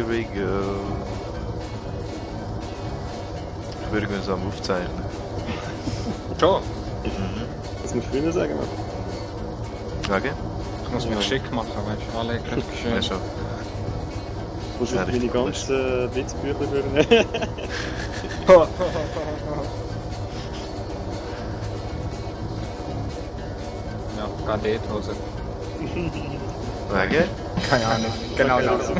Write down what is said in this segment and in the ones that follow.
here we go. Ich würde übrigens am Aufzeichnen. Schon? Das musst du früher sagen, Mann. Sagen? Ich muss mich schick machen, weißt du, alle schön. Ja, schon. Du musst Ja, meine richtig ganzen Witzbücher führen. Ja, Kadethose. Sagen? Keine Ahnung. Genau das.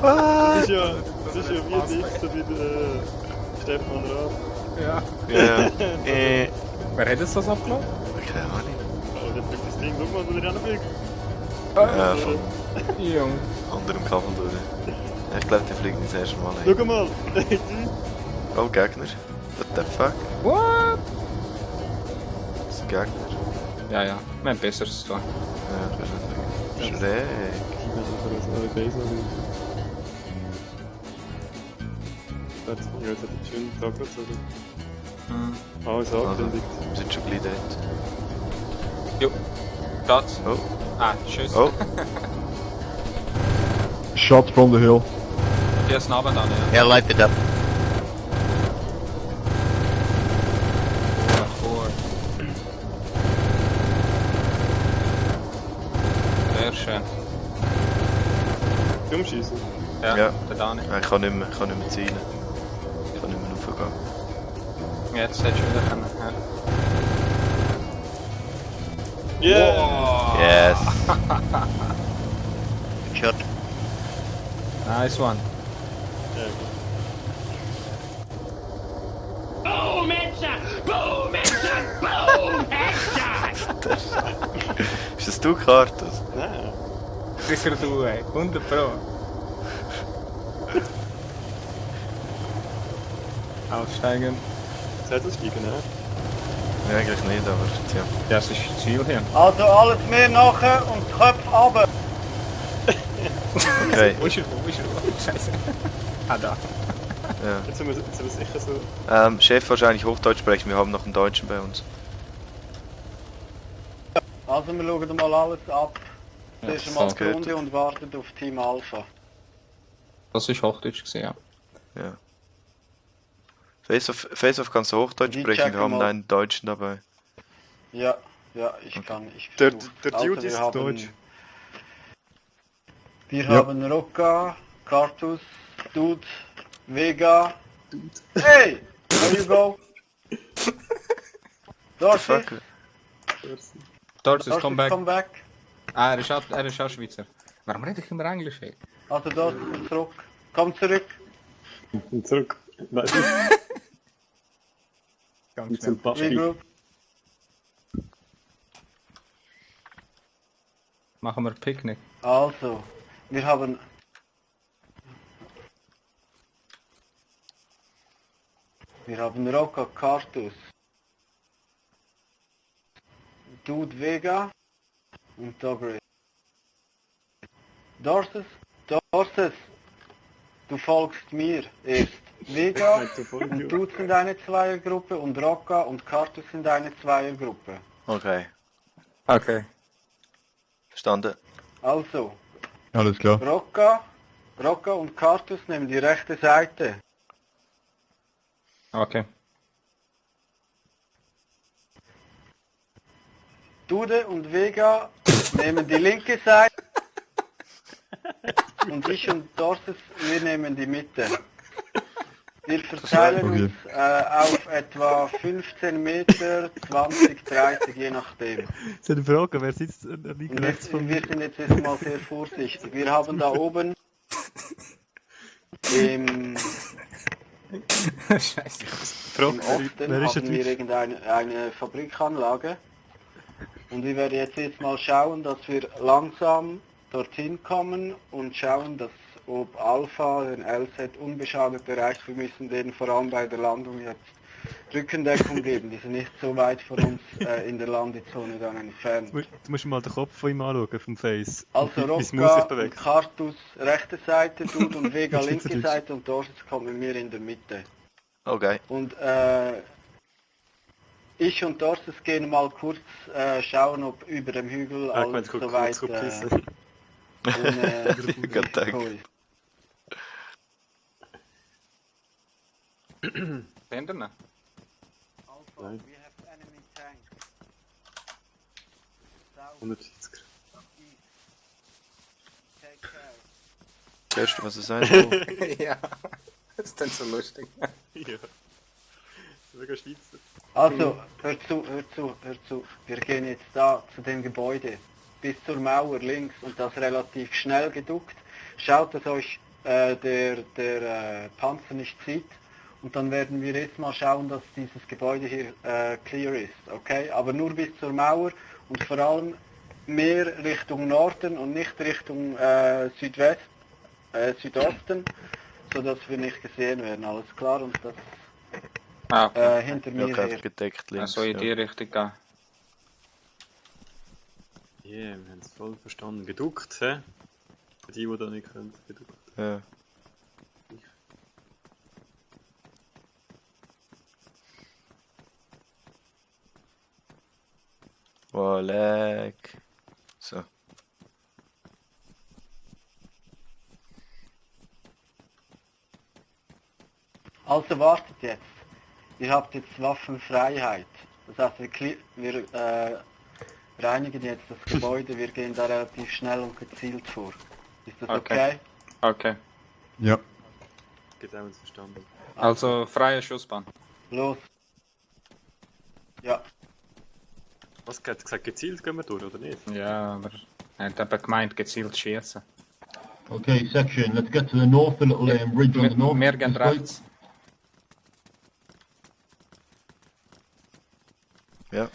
Was? Das ist ja wie ein Witz, so wie der Stefan Raab. Ja. Ja. Wer hat jetzt das abgeladen? Keine Ahnung. Oh, der fliegt das Ding, guck mal, wo der ranfliegt. Ja, von Jung. anderem Kabel durch. Ich glaube, der fliegt nicht das erste Mal ein. Schau mal! Oh, Gegner. What the fuck? What? Das ist ein Gegner. Ja, ja. Wir haben Besseres zu tun. Ja, das ist nicht schräg. Ich weiß nicht, was eure Base noch ist. Ja, jetzt hat einen schönen Tag gezogen. Alles angekündigt. Wir sind schon gleich dort. Jo. Das. Oh. Ah, tschüss. Oh. Shot from the hill. Hier ist Naben dann, ja. Yeah, light it up. Vor. Sehr schön. Umschießen. Ja, Ja. der Dani. Ich kann nicht mehr zielen. Ich kann nicht mehr raufgehen. Jetzt hättest du wieder können. Ja. Yeah! Wow. Yes! Good shot. Nice one. Ja, gut. Boom, headshot! Boom, headshot! Boom, headshot! Ist das du, Kartus? Nein. Sicher du, ey. 100 Pro. Aufsteigen. Zettelsteigen, ne? Ja, eigentlich nicht, aber tja. Ja, das ist das Ziel hier. Also alles mehr nachher und Köpfe runter. Okay. Wo ist er? Wo ist er? Scheiße. Ah, da. Ja. Jetzt sind wir sicher so. Chef wahrscheinlich Hochdeutsch sprechen, wir haben noch einen Deutschen bei uns. Also wir schauen mal alles ab. Ja, Zuerst das mal ist die gut. Runde und warten auf Team Alpha. Das ist Hochdeutsch gewesen, ja. Ja. Face-Off kannst du Hochdeutsch Die sprechen, wir checken haben mal. einen Deutschen dabei. Ja, ich kann. Der versuch's. Dude wir ist haben- Deutsch. Wir Ja. haben Rocca, Cartus, Dude, Vega. Hey! There you go! Dorsis, Fuck. Dort ist Dorsis, Comeback. come back. Ah, er ist auch Schweizer. Warum rede ich immer Englisch, ey? Also Dorsis ist zurück. Komm zurück. Und zurück. Nein, Ganz zum schnell. Papi. Regroup. Machen wir Picknick. Also, wir haben... Wir haben Rocca, Cartus, Dude, Vega und Dogre. Dorses, du folgst mir erst. Vega und Dude sind eine Zweiergruppe und Rocca und Cartus sind eine Zweiergruppe. Okay, Okay. verstanden. Also, Alles klar. Rocca und Cartus nehmen die rechte Seite. Okay. Dude und Vega nehmen die linke Seite. Und ich und Dorses, wir nehmen die Mitte. Wir verteilen Okay. uns auf etwa 15 Meter, 20, 30, je nachdem. Das ist eine Frage, wer sitzt links Und rechts jetzt, von wir sind jetzt erstmal sehr vorsichtig. Wir haben da oben im Scheiße. Im Osten wer ist haben wir eine Fabrikanlage und ich werde jetzt mal schauen, dass wir langsam dorthin kommen und schauen, dass ob Alpha den LZ unbeschadet erreicht. Wir müssen denen vor allem bei der Landung jetzt Rückendeckung geben. Die sind nicht so weit von uns in der Landezone dann entfernt. Du musst mal den Kopf von ihm anschauen, vom Face. Also Wie das Maus sich Rocca und bewegt. Cartus rechte Seite, Dude und Vega linke Schweizerdeutsch. Seite und Dorsis kommen mit mir in der Mitte. Okay. Und ich und Dorses gehen mal kurz schauen, ob über dem Hügel Ah, ich meine, alles kurz soweit... pissen. ohne Gott Dank. Risiko ist. Sehen wir ihn? Also, Nein. we have enemy tank. South 140 Grad. east. Take care. Das erste, was er sagt, Ja. Das ist dann so lustig. Ja. Mega Schweizer. Also, hör zu. Wir gehen jetzt da zu dem Gebäude. Bis zur Mauer links und das relativ schnell geduckt. Schaut, dass euch der Panzer nicht sieht. Und dann werden wir jetzt mal schauen, dass dieses Gebäude hier clear ist. Okay? Aber nur bis zur Mauer und vor allem mehr Richtung Norden und nicht Richtung Südosten, sodass wir nicht gesehen werden. Alles klar? Und das Ah, okay. hinter ja, mir okay, her. gedeckt links. Also in die ja. Richtung gehen. Yeah, wir haben es voll verstanden. Geduckt, hä? Für die da nicht können, geduckt. Ja. Oh, leck. So. Also wartet jetzt. Ihr habt jetzt Waffenfreiheit. Das heißt, wir reinigen jetzt das Gebäude, wir gehen da relativ schnell und gezielt vor. Ist das okay? Okay. Ja. Geht auch ins Verstanden. Also freie Schussbahn. Los. Ja, Was hat gesagt, gezielt gehen wir durch, oder nicht? Ja, aber er hat eben gemeint, gezielt schießen. Okay, section. Let's get to the north, a little ridge on the north. Wir gehen This way. rechts. Ja.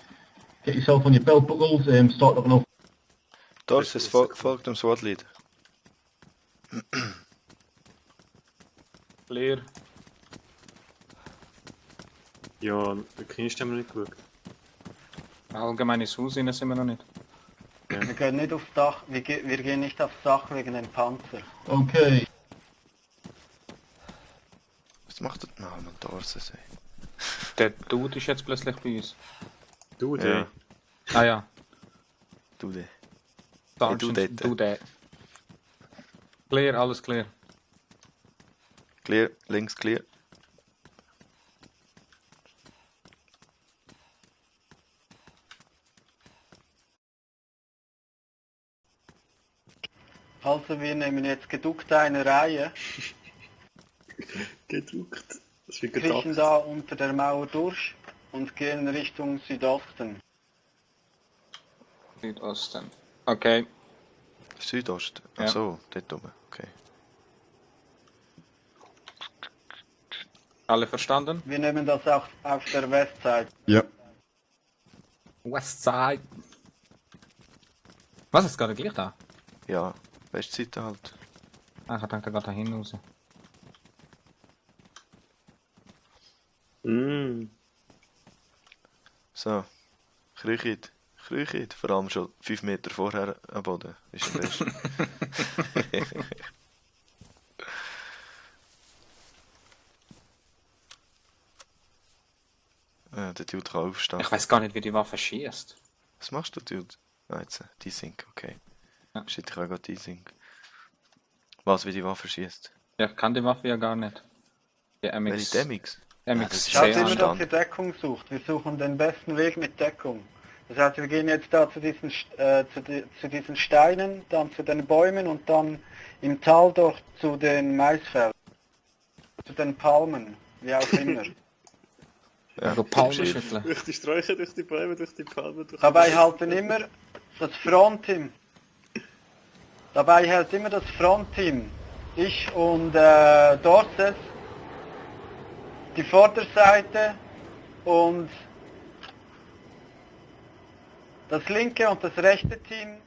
Get yourself on your belt buckles. Start looking off. Dort ist folgt dem SWAT-Lead. Clear. Ja, die Kiste haben wir nicht geschaut. Allgemeines Haus rein sind wir noch nicht. wir gehen nicht aufs Dach, wir gehen nicht aufs Dach wegen dem Panzer. Okay. Was macht der? Nein, man Dorses, ey. Der Dude ist jetzt plötzlich bei uns. Du, Ja. der. Ah ja. Du de. Sergeant, du dort. du der. Clear, alles clear. Clear, links clear. Also wir nehmen jetzt geduckt eine Reihe, Gedruckt. Das wird kriechen gedacht. da unter der Mauer durch und gehen Richtung Südosten. Südosten. Okay. Südost. Ja. Ach so, dort oben. Okay. Alle verstanden? Wir nehmen das auch auf der Westseite. Ja. Westside. Was ist gerade gleich da? Ja, Westseite halt. Ah, ich dachte, er geht da hin raus. So. Krüchit. Krüchit. Vor allem schon 5 Meter vorher am Boden. Ist am besten. Ja, der Dude kann aufstehen. Ich weiß gar nicht, wie die Waffe schießt. Was machst du, Dude? Ah, jetzt, D-Sync, okay. Ja. Shit, ich habe gerade D-Sync. Was, wie die Waffe schießt? Ja, ich kann die Waffe ja gar nicht. Die Welche MX. Demix? MX Schaut Sehr immer, dass verstanden. ihr Deckung sucht. Wir suchen den besten Weg mit Deckung. Das heißt, wir gehen jetzt da zu diesen Steinen, dann zu den Bäumen und dann im Tal dort zu den Maisfeldern. Zu den Palmen, wie auch immer. Ja, Also Palmen Shit. schütteln. Durch die Sträucher, durch die Bäume, durch die Palmen, durch Dabei halten immer das Frontteam. Dabei hält immer das Frontteam. Ich und Dorses. Die Vorderseite und das linke und das rechte Team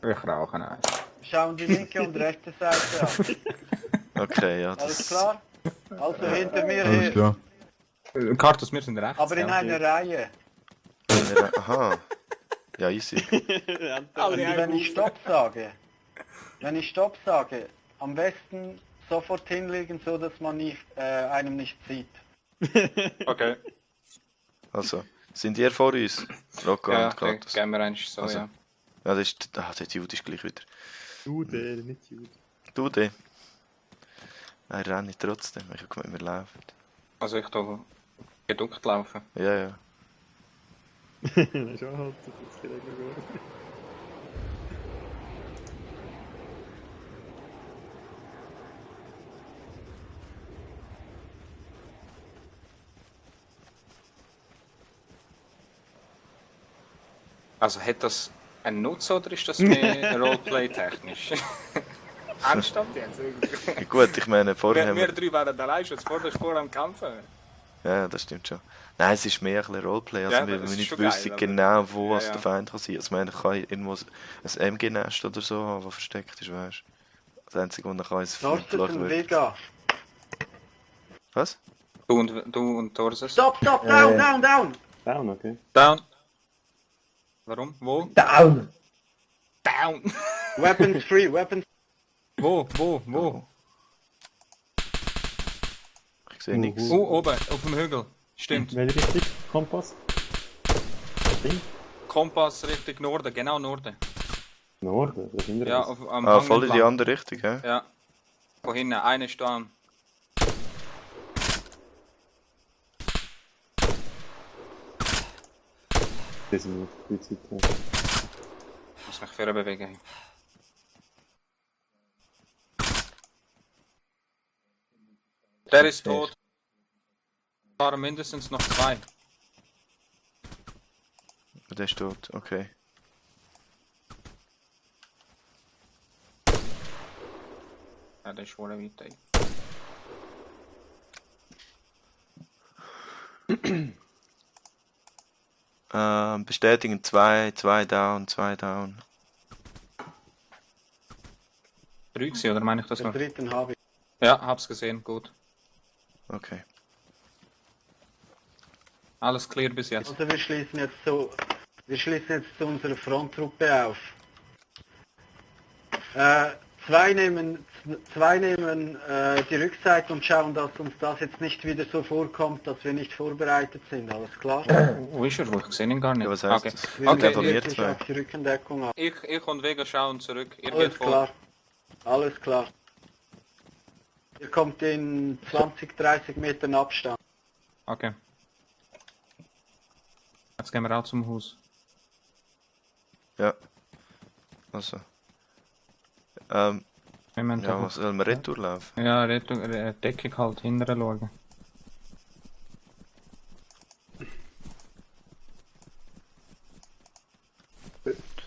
Ich rauche eins. schauen die linke und rechte Seite an. Okay, ja, Alles das... klar? Also hinter mir Alles her. klar. Kartus, wir sind rechts. Aber in gell? einer Reihe. Aha. Ja, easy. Und wenn ich Stopp sage, am besten sofort hinlegen, so dass man einem nicht sieht. Okay. Also, sind ihr vor uns? Rocco Ja, und okay. Kratos. Gehen wir eigentlich so, Also. ja. Ja, das ist... Ah, der Jude ist gleich wieder. Jude, nicht Jude. Du, der. Er rennt trotzdem. Ich hab gemeint, wir laufen. Also ich da geduckt laufen. Ja, ja. Das ist auch halt, das ist direkt noch. Also hat das einen Nutzen oder ist das mehr Roleplay-technisch? Ernsthaft jetzt? Ja, gut, ich meine, vorher haben Wir wir... drei waren allein schon vor am Kämpfen. Ja, das stimmt schon. Nein, es ist mehr ein bisschen Roleplay, also Ja, wir das ist nicht schon wissen geil, aber- genau, wo Ja, was ja. der Feind kann sein. Also, ich meine, ich kann irgendwo ein MG-Nest oder so haben, das versteckt ist, weißt du. Das Einzige, was ich kann, ist Torsten vielleicht und wird... Vega. Was? Du und Torses. Stop, stop, down, down, down! Down, okay. Down. Warum? Wo? Down! Down! Weapons free, weapons Wo? Ich sehe nichts. Oben, auf dem Hügel. Stimmt. Welche Richtung? Kompass? Ding? Kompass Richtung Norden, genau Norden. Norden, das sind wir. Ja, am Ah, Hang voll in die entlang. andere Richtung, hä? Ja. Von hinten, eine stehen. Das sind wir die Zeit. Ich muss mich vorher bewegen. Der ist tot. Es waren mindestens noch 2. Der ist tot, okay. Ja, der ist wohl weiter. Bestätigen 2 down, 2 down. 3 gewesen, oder meine ich das Den noch? dritten habe ich. Ja, hab's gesehen, gut. Okay. Alles clear bis jetzt. Also wir schließen jetzt zu unserer Fronttruppe auf. Zwei nehmen die Rückseite und schauen, dass uns das jetzt nicht wieder so vorkommt, dass wir nicht vorbereitet sind. Alles klar? Wo ist er? Wo? Ich sehe ihn gar nicht. Ja, was heißt okay. das? Wir Okay, legen von mir wirklich zwei. auf die Rückendeckung ab. Ich und Vega schauen zurück. Ihr Alles geht vor. klar. Alles klar. Ihr kommt in 20, 30 Metern Abstand. Okay. Jetzt gehen wir auch zum Haus. Ja. Also. Wir müssen Ja, doch- was soll man retour laufen? Ja, Deckung halt hinterher schauen.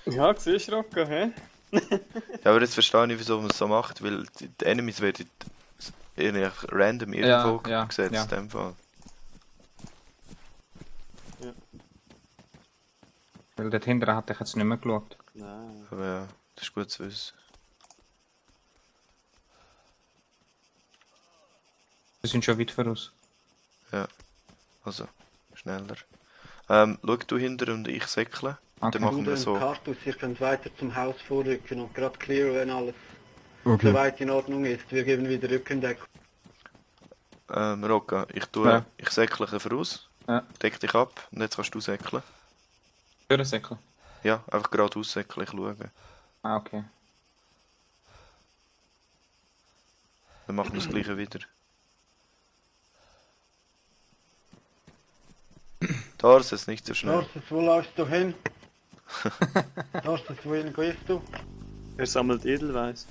Ja, siehst du, Rocco, hä? Ja, aber jetzt verstehe ich, wieso man es so macht, weil die Enemies werden irgendwie random irgendwo ja, gesetzt ja. in dem Fall. Weil dort hinterher hatte ich jetzt nicht mehr geschaut. Nein. Aber ja, das ist gut zu wissen. Wir sind schon weit voraus. Also, schneller. Schau du hinter und ich säckle. Und dann Okay. machen Du wir und so. Kartus, ihr könnt weiter zum Haus vorrücken und gerade clear, wenn alles Okay. soweit in Ordnung ist. Wir geben wieder Rückendeckung. Rocca, Ja. ich säckle voraus. Ja. Deck dich ab und jetzt kannst du säckeln. Für einen Säckchen. Ja, einfach geradeaus säckeln, ich schaue. Ah, okay. Dann machen wir das gleiche wieder. Tarsus, nicht so schnell. Tarsus, wo läufst du hin? Tarsus, wohin gehst du? Er sammelt Edelweiß.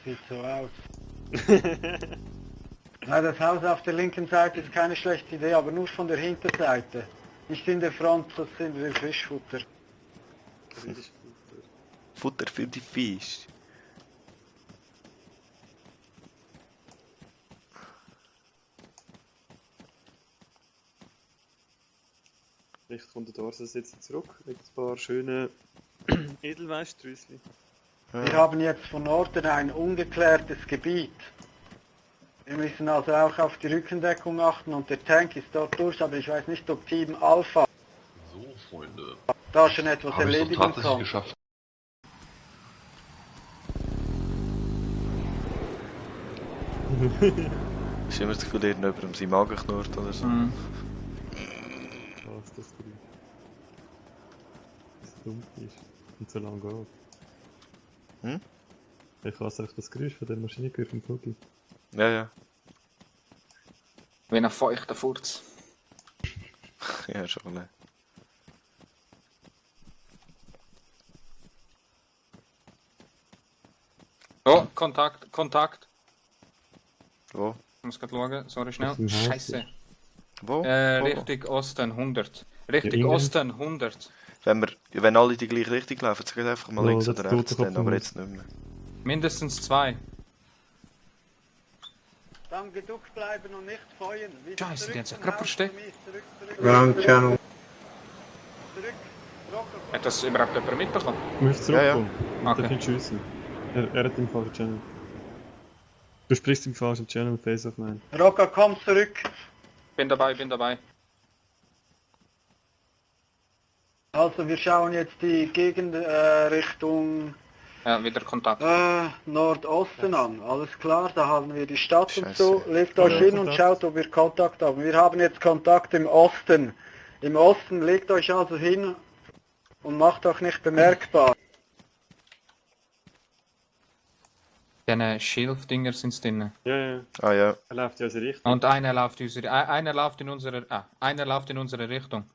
Sieht so aus. Na, das Haus auf der linken Seite ist keine schlechte Idee, aber nur von der Hinterseite. Nicht in der Front, das sind wir Fischfutter. Futter für die Fisch. Vielleicht kommt der Dorses jetzt zurück mit ein paar schönen Edelweißstrüssli. Wir haben jetzt von Norden ein ungeklärtes Gebiet. Wir müssen also auch auf die Rückendeckung achten und der Tank ist dort durch, aber ich weiß nicht, ob Team Alpha So, Freunde. da schon etwas Habe ich es erledigen tatsächlich kann. geschafft. Ich habe immer das Gefühl, irgendjemand um seinen Magen knurrt oder so. Mhm. Was das für dunkel ist und so lange geht. Hm? Ich hasse einfach das Geräusch von der Maschine gehört vom Vogel. Ja, ja. Wie ein feuchter Furz. Ja, schon. Ne. Oh, Kontakt. Wo? Ich muss gerade schauen, sorry schnell. Auf dem Haus Scheiße. Wo? Wo? Richtung Osten 100. Richtung Ja, Osten 100. Wenn alle die gleiche Richtung laufen, dann geht einfach mal Ja, links das oder tut rechts doch dann, ab aber und jetzt nicht mehr. Mindestens 2. Dann geduckt bleiben und nicht feuern. Wieder Scheiße, zurück die haben sich zum gerade Haus versteckt. von mir. Zurück. Wrong channel. Zurück. Rocker. Hat das überhaupt jemand mitbekommen? Du musst Ja, ja. zurückkommen. Okay. Darf nicht schiessen. Er hat den falschen Channel. Du sprichst im falschen Channel, Face of Man. Rocker, komm zurück. Bin dabei. Also wir schauen jetzt die Gegend Richtung Ja, wieder Kontakt. Nordosten an. Alles klar, da haben wir die Stadt und Scheiße. so. Legt euch Ja, hin und Kontakt. schaut, ob wir Kontakt haben. Wir haben jetzt Kontakt im Osten. Im Osten legt euch also hin und macht euch nicht bemerkbar. Diese Schilfdinger sind drin. Ja, ja. Ah ja. Er läuft ja in unsere Richtung. Und einer läuft in unsere Richtung.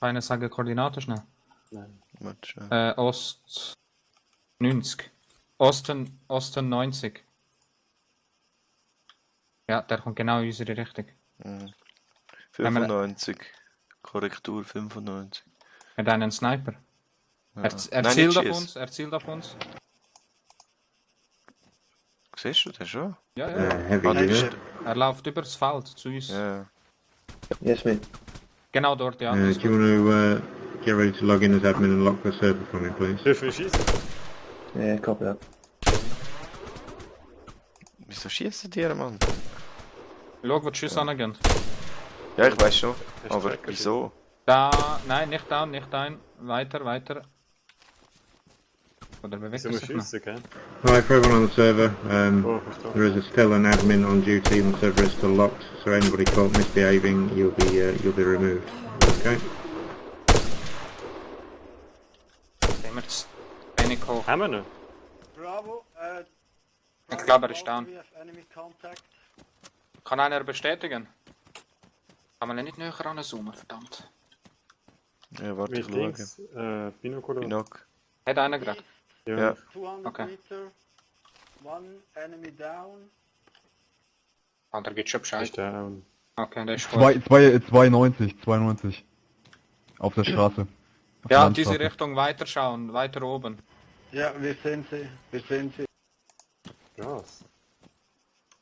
Einer sagen Koordinaten schnell. Nein. Warte schnell. Ost 90. Osten 90. Ja, der kommt genau in unsere Richtung. Mhm. Wenn wir- 95. Korrektur 95. Mit einem Sniper. Ja. Er Nein, zielt nicht auf schiessen. uns, er zielt auf uns. Siehst du den schon? Ja, ja. Heavy Ah, das unit. ist- Er läuft übers Feld zu uns. Ja. Yes, mate. Genau dort, ja. Do das ist you gut. want to get ready to log in as admin and lock the server for me, please? Dürfen wir schiessen? Yeah, copy that. Wieso schießen die, Mann? Schau, wo die Schüsse angehen. Ja, ich weiß schon. Hast du Aber Tracker wieso? Da, nein, nicht da, nicht ein. Weiter. Oder bewegt Wieso er wir sich noch? schiessen, gell? Hi, for everyone on the server. Oh, verstanden. There is still an admin on duty and the server is still locked, so anybody caught misbehaving, you'll be removed. Okay? Sehen wir das wenig hoch. Haben wir noch? Bravo. Ich glaube, er ist down. We have enemy contact. Kann einer bestätigen? Kann man ihn nicht näher ranzoomen, verdammt. Ja, warte, ich Mit schaue. links, Binokular. Binok. Hat einer gerade? Ja. Ja. 200 Okay. Meter. One enemy down. Ah, der geht schon Ist Bescheid. down. Okay, der ist gut. 92. Auf der Straße. Auf der Ja, Landstraße. diese Richtung weiter schauen, weiter oben. Ja, wir sehen sie. Krass.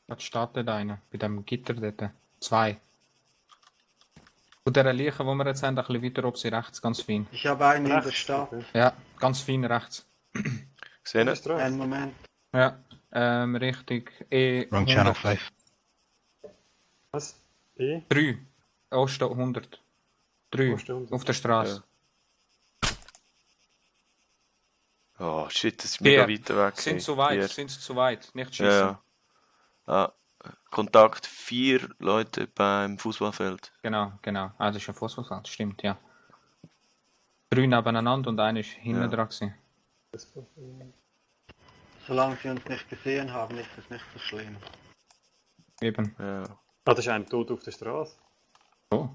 Was steht dort einer? Bei dem Gitter dort. 2. Von dieser Leiche, die wir jetzt haben, ein bisschen weiter oben, sie rechts, ganz fein. Ich habe einen in der Rechts, Stadt. okay. Ja, ganz fein rechts. Gesehen? Ist rechts. Einen Moment. Ja, Richtung Wrong channel, E100. vielleicht. Was? E? 3. Osten 100. 3. Osten 100. Auf der Straße. Oh shit, das ist mega Hier. weit weg. Sind ey. zu weit, Hier. sind zu weit. Nicht schießen. Ja, ja. Ah, Kontakt 4 Leute beim Fußballfeld. Genau. Ah, das ist ein Fußballfeld, stimmt, ja. 3 nebeneinander und einer ist hinten Ja. dran gewesen. Solange sie uns nicht gesehen haben, ist es nicht so schlimm. Eben. Ja. Ah, das ist ein tot auf der Straße. Oh.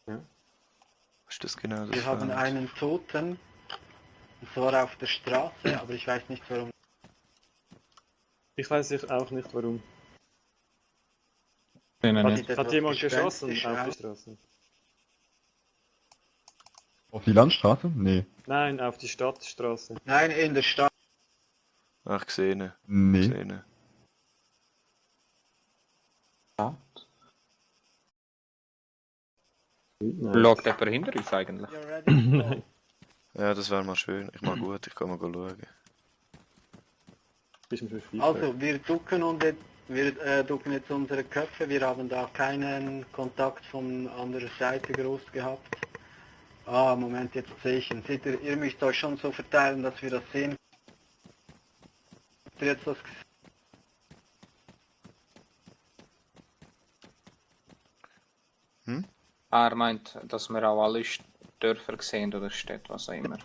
Was ist das genau? Das Wir haben Feld? einen Toten. Und zwar auf der Straße, aber ich weiß nicht warum. Ich weiß auch nicht warum. Denen Was nicht. sieht Hat etwas jemand geschossen gespenstisch auf die aus. Straße? Auf die Landstraße? Nee. Nein, auf die Stadtstraße. Nein, in der Stadt. Ach, gesehen. Nee. Gesehen. Schaut jemand hinter uns eigentlich? You're ready to go. Ja, das wäre mal schön. Ich mag gut, ich kann mal schauen. Bist du schon viel Also, wir ducken jetzt unsere Köpfe. Wir haben da keinen Kontakt von anderer Seite groß gehabt. Ah, Moment, jetzt sehe ich ihn. Seht ihr müsst euch schon so verteilen, dass wir das sehen. Habt ihr jetzt das Hm? Er meint, dass wir auch alle Dörfer sehen oder Städte, was auch immer.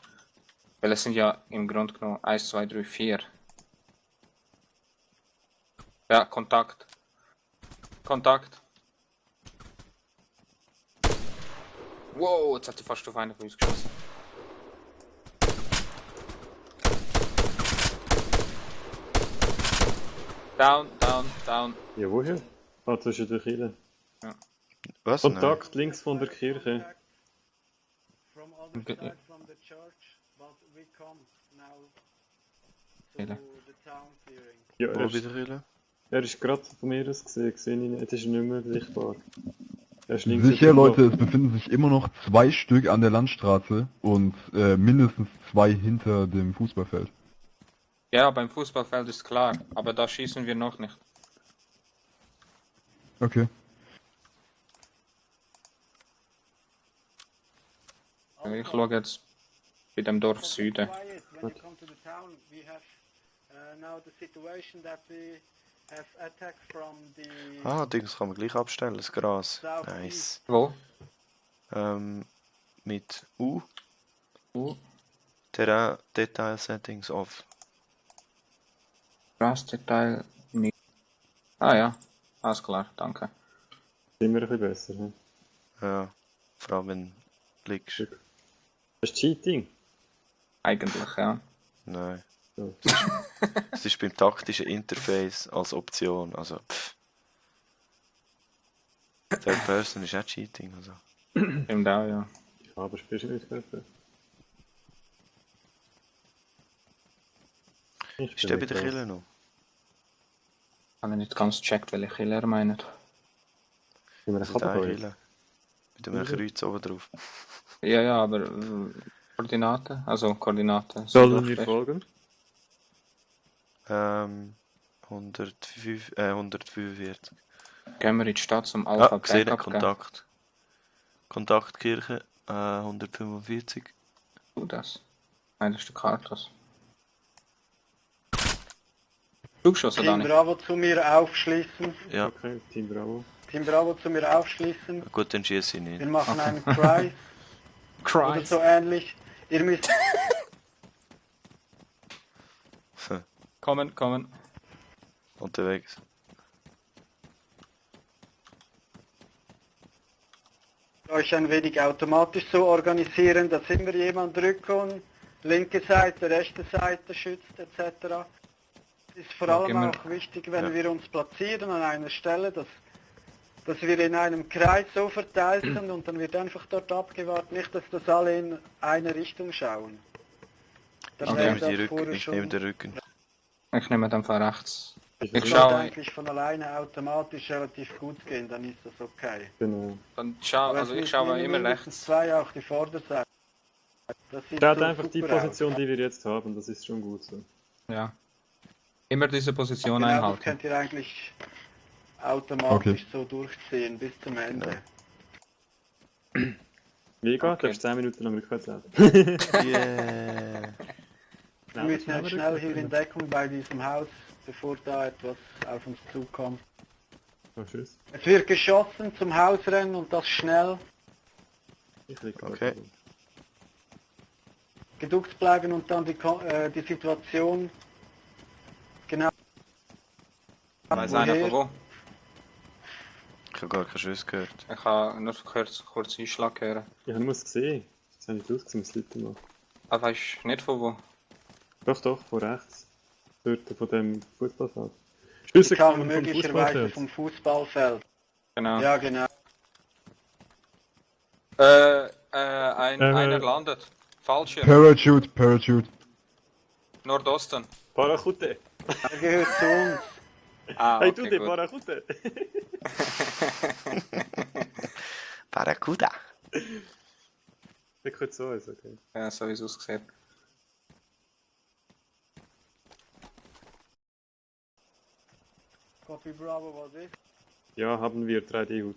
Weil es sind ja im Grunde genommen 1, 2, 3, 4. Ja, Kontakt. Kontakt. Wow, jetzt hat er fast auf einen von uns geschossen. Down, down, down. Ja, woher? Ah, zwischen der Kirche. Was? Kontakt links von der Kirche. From other Okay. side from the church, but we come now to Hele. the town clearing. Ja, Nein. Wo bei der Kirche? er ist gerade von mir aus gesehen. Sehe ich nicht. Jetzt ist er nicht mehr sichtbar. Er ist links Sicher, auf dem Leute, Block. es befinden sich immer noch 2 Stück an der Landstraße und mindestens 2 hinter dem Fußballfeld. Ja, beim Fußballfeld ist klar, aber da schießen wir noch nicht. Okay. Ich schaue jetzt bei dem Dorf Süden. Quiet. When you come to the town, we have now the situation that we have attacks from the Ah, Dings kann man gleich abstellen, das Gras. south Nice. Wo? Mit U. U. Terrain Detail Settings off. Grasdetail nicht. Ah ja, alles klar, danke. Immer ein bisschen besser. Ne? Ja, vor allem wenn du liegst. Das ist Cheating. Eigentlich, ja. Nein. Ja. Es ist beim taktischen Interface als Option, also pff. Third Person ist auch Cheating, also. Stimmt auch, ja. Ja, aber spielst du nicht besser? Ist der bei der Kille noch? Habe ich nicht ganz gecheckt, welche Killer er meint. Sind wir Das ein ist eine Kabel? Kille. Mit einem Kreuz oben drauf. Ja, ja, aber Koordinaten, also Koordinaten. Sollen wir Südwest. folgen? 145. Gehen wir in die Stadt zum Alpha Ah, gesehen, Backup geben. Kontakt. Kontaktkirche 145. Du das? Nein, das ist der Kartos. Du geschossen, Team Dani? Bravo zu mir aufschließen. Ja, Okay, Team Bravo. Team Bravo zu mir aufschließen. gut, dann schieße ich Wir nicht. machen einen Cry oder so ähnlich. Ihr müsst Kommen, kommen. Unterwegs. euch ein wenig automatisch so organisieren, dass immer jemand Rückkon, linke Seite, rechte Seite schützt etc. Es ist vor allem immer- auch wichtig, wenn Ja. wir uns platzieren an einer Stelle, dass wir in einem Kreis so verteilt sind und dann wird einfach dort abgewartet, nicht dass das alle in eine Richtung schauen. Dann Ich wäre nehme, die das Rücken, vorher ich schon- nehme den Rücken. Ich nehme dann von rechts. Ich Ich Das schaue- sollte eigentlich von alleine automatisch relativ gut gehen, dann ist das okay. Genau. Dann schau, Aber also es ich müssen schaue immer mindestens rechts. zwei auf die Vorderseite. Das sieht Schaut so einfach die super aus. Position, die wir jetzt haben, das ist schon gut so. Ja. Immer diese Position Genau, das einhalten. könnt ihr eigentlich automatisch Okay. so durchziehen bis zum Ende. Vega, Okay. du darfst 10 Minuten lang rückwärts laufen. Yeah. Wir müssen jetzt schnell hier in Deckung bei diesem Haus, bevor da etwas auf uns zukommt. Oh, tschüss. Es wird geschossen zum Haus rennen und das schnell. Ich liege Okay. Geduckt bleiben und dann die Situation genau. Weiss einer von wo? Ich habe gar keinen Schuss gehört. Ich habe nur kurz Einschlag hören. Ich habe nur es gesehen. Das habe ich ausgesehen, das Leute machen. Aber weisst nicht von wo? Doch, von rechts. Dort von dem Fußballfeld. Die Schüsse kamen kamen vom möglicherweise Fußballfeld. vom Fußballfeld. Genau. Ja, genau. Einer landet. Fallschirm. Parachute, Parachute. Nordosten. Parachute! Er gehört zu uns. Ah, Hey, okay, du, die gut. Parachute! Barracuda. Der gehört zu uns, okay. Ja, so wie es aussieht. Copy Bravo, was ist? Ja, haben wir 3D-Hut.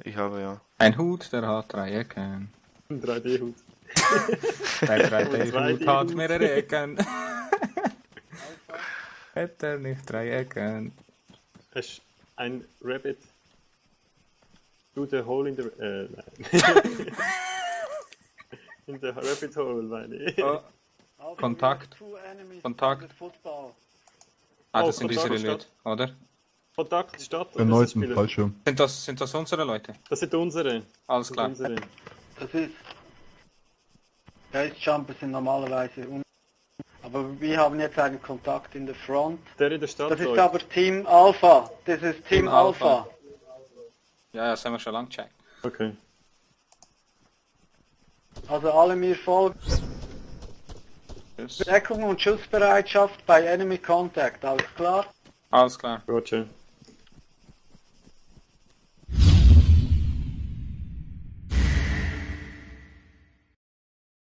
Ich habe ja. Ein Hut, der hat 3 Ecken. 3D-Hut. Der 3D-Hut 2D hat Hut. mehrere Ecken. Hat er nicht 3 Ecken? Hast ein Rabbit? Do the hole in the... nein. In the rabbit hole, meine ich. Oh, Also, Kontakt. two enemies Kontakt. in the football. das Oh, sind unsere Kontakt, Leute, oder? Kontakt, Stadt. Erneut Spieler. ein Fallschirm. Sind das unsere Leute? Das sind unsere. Alles Das klar. sind unsere. Das ist... Base-Jumper sind normalerweise aber wir haben jetzt einen Kontakt in der Front. Der in der Stadt Das ist läuft. aber Team Alpha. Das ist Team Alpha. Ja, das haben wir schon lange gecheckt. Okay. Also alle mir folgen. Tschüss. Deckung und Schussbereitschaft bei Enemy Contact. Alles klar? Alles klar. Roger.